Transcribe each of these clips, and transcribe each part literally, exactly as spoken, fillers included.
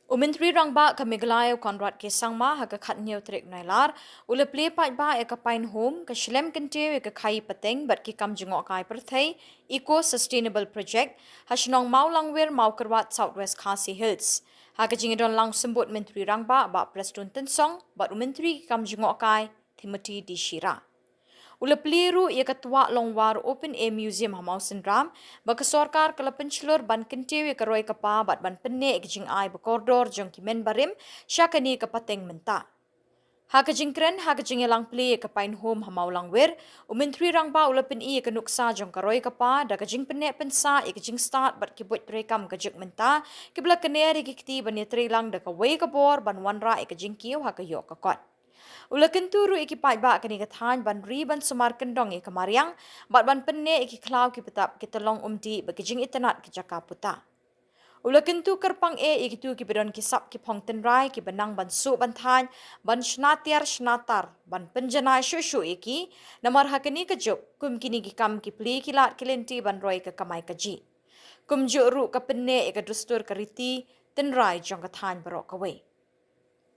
U Myntri Rangbah ka Meghalaya u Conrad K Sangma ha ka khathynñiew tarik Nailar u la plie paidbah ïa ka Pine Home, ka shlem kyntiew ïa ka khaii pateng bad ki kam jngohkai pyrthei, Eco Sustainable Project, ha shnong Mawlangwir, Mawkyrwat, South West Khasi Hills. Ha ka jingïadon lang u Symbud Myntri Rangbah Bah Prestone Tynsong bad u Myntri ki kam jngohkai Timothy D Shira. U la plie ruh ïa ka Tuah Longwar Open Air Museum ha Mawsynram, ba ka sorkar ka la pynshlur ban kyntiew ïa ka roi ka par bad ban pynneh ïa ka jingai ba kordor jong ki men barim sha kane ka pateng mynta. Ha ka jingkren ha ka jingïalang plie ïa ka Pine Home ha Mawlangwir, u Myntri Rangbah u la pyni ïa ka nuksa jong ka roi ka par da ka jingpynneh pynsah ïa ka jingstad bad ki buit treikam ka juk mynta, kiba la kyner ïa ki kti ban ïatreilang da kawei ka bor ban wanrah ïa ka jingkiew ha ka ïoh ka kot. U la kyntu ruh ïa ki paidbah kane ka thaiñ ban ri ban sumar kyndong ïa ka mariang bad ban pynneh ïa ki khlaw ki btap, ki tyllong umdih bad ki jingitynnad ki jaka puta. U la kyntu kyrpang eh ïa kito kiba don ki sap ki phong tynrai kiba nang ban suh ban thaiñ, ban shna tiar shna tar, ban pynjanai shuh shuh ïa ki, namar ha kane ka juk kum kine ki kam ki plie ki lad ki lynti ban roi ka kamai kajih. Kumjuh ruh ka pynneh ïa ka dustur ka riti tynrai jong ka thaiñ baroh kawei.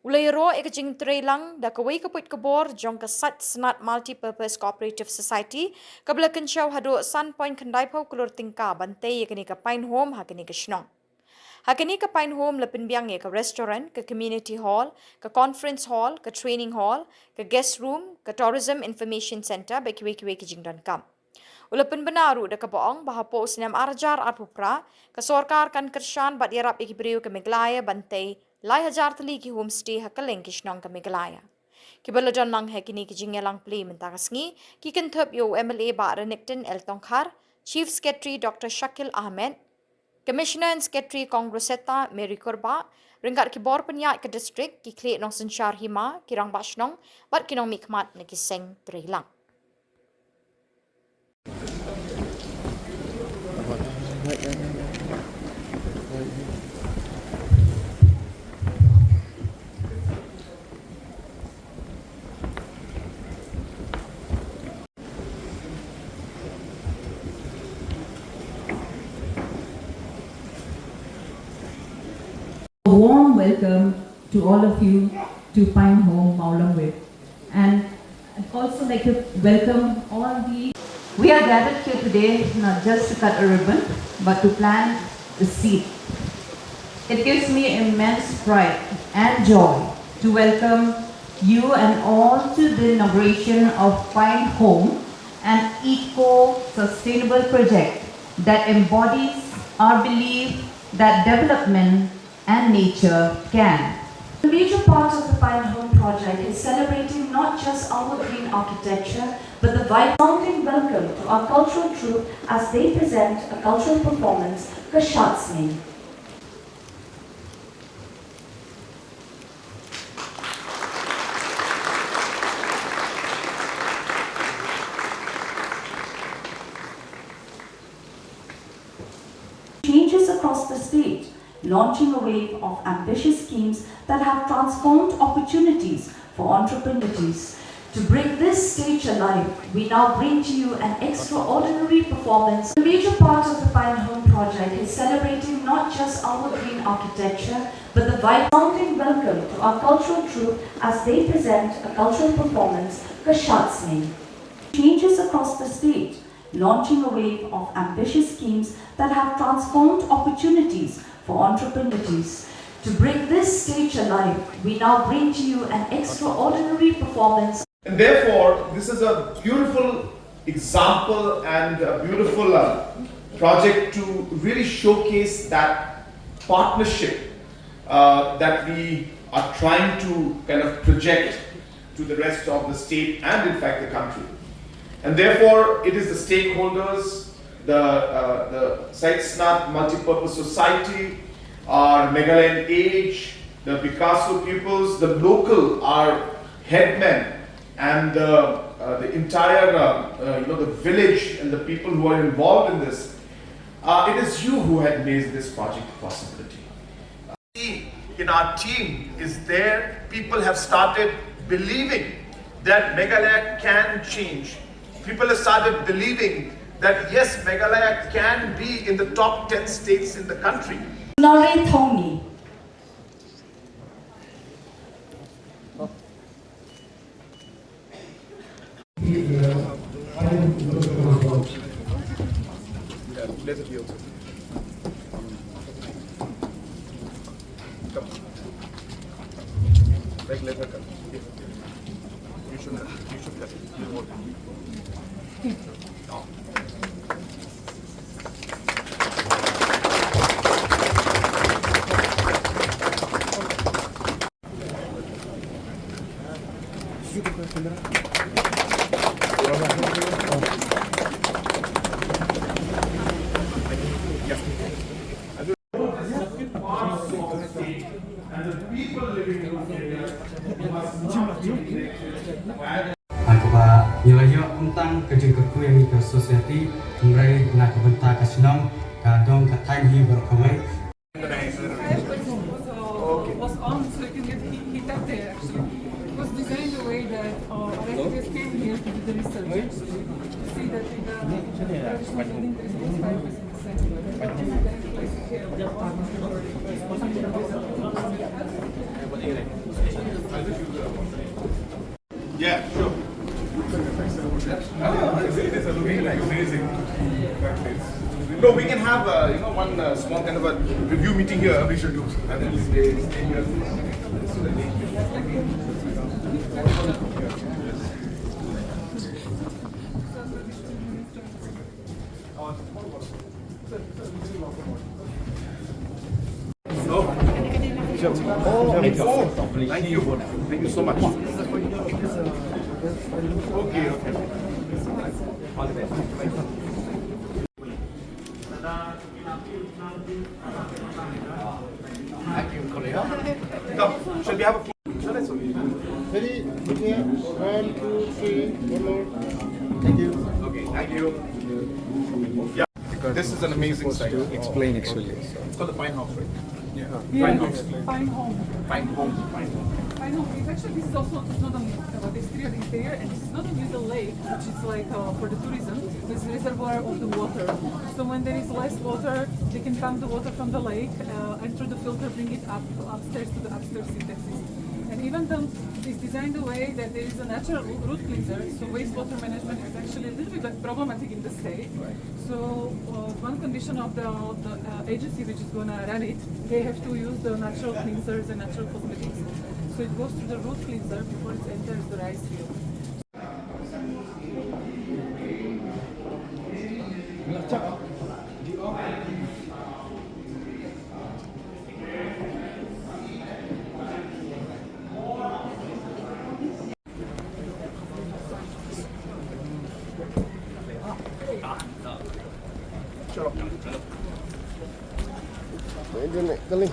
U la ïaroh ïa ka jingtreilang da kawei ka buit ka bor jong ka Sait Snat Multipurpose Cooperative Society, kaba la kynshew haduh san point khyndai phew klur tyngka ban tei ïa kane ka Pine Home ha kane ka shnong. Ha kane ka Pine Home la pynbiang ïa ka restaurant, ka community hall, ka conference hall, ka training hall, ka guest room, ka tourism information centre bad kiwei kiwei ki jingdonkam. U la pynbna ruh da kaba ong ba hapoh u snem ar hajar arphew phra, ka sorkar kan kyrshan bad ïarap ïa ki briew ka Meghalaya ban tei lai hajar tylli ki homestay ha kylleng ki shnong ka Meghalaya. Kiba la don lang ha kine ki jingïalang plie mynta ka sngi ki kynthup ïa u M L A Bah Renikton L Tongkhar, Chief Secretary Doctor Shakil Ahmed, Commissioner and Secretary Kong Rosetta Mary Kurbah, ryngkat ki bor pynïaid ka district, ki khlieh nongsynshar hima, ki rangbah shnong bad ki nongmihkhmat na ki seng treilang. A warm welcome to all of you to Pine Home Mawlangwir. And I'd also like to welcome all the We are gathered here today not just to cut a ribbon, but to plant a seed. It gives me immense pride and joy to welcome you and all to the inauguration of Pine Home, an eco-sustainable project that embodies our belief that development and nature can. A major part of the Pine Home project is celebrating not just our green architecture, but the vibrant welcome to our cultural troupe as they present a cultural performance, Ka Shad Sngi. Changes across the state, launching a wave of ambitious schemes that have transformed opportunities for entrepreneurs. To bring this stage alive, we now bring to you an extraordinary performance. A major part of the Pine Home project is celebrating not just our green architecture, but the vibrant welcome to our cultural troupe as they present a cultural performance, Ka Shad Sngi. Changes across the state, launching a wave of ambitious schemes that have transformed opportunities for entrepreneurs. To bring this stage alive, we now bring to you an extraordinary performance. And therefore, this is a beautiful example and a beautiful uh, project to really showcase that partnership uh, that we are trying to kind of project to the rest of the state and, in fact, the country. And therefore, it is the stakeholders, the, uh, the Sait Snat Multipurpose Society, our Meghalayan Age, the Picasso pupils, the local, our headmen, and the, uh, the entire, uh, uh, you know, the village and the people who are involved in this. Uh, it is you who had made this project a possibility. In our team is there, people have started believing that Meghalaya can change. People have started believing that yes, Meghalaya can be in the top ten states in the country. Nore Thongni. Like, let her cut. You should cut. You should cut. Ha kaba ngi la ïoh kumta ka jingkyrkhu ïa ngi ka society, hynrei na ka bynta ka shnong ka dong ka thaiñ hi baroh kawei. Was on, so you can get heat, heat up there actually. It was designed the way that uh, Orestes came here to do the research. To see that in the traditional building there is always fireplace in the center. Yeah, sure. It is a really amazing practice. No, we can have, uh, you know, one uh, small kind of a review meeting here. We should do. And then we stay, stay here. Oh, thank you. Thank you so much. Okay, okay. All the best. Thank you, Korea. Come, shall we have a Ready? Okay. One, two, three. One more. Thank you. Okay, thank you. Yeah. This is an amazing site. Explain actually. It's called the Pine House, right? Yeah. Pine House. Pine Home. Pine Home. Pine Home. Pine Home. It's actually, this is also, it's not only about the exterior interior, and this is not only the lake, which is like uh, for the tourism, but it's the reservoir of the water. So when there is less water, they can pump the water from the lake uh, and through the filter bring it up upstairs to the upstairs syntaxis. And even though it's designed the way that there is a natural root cleanser, so wastewater management is actually a little bit problematic in the state. So uh, one condition of the, the uh, agency which is going to run it, they have to use the natural cleansers and natural cosmetics. So it goes through the root cleanser before it enters the rice field. Internet kali.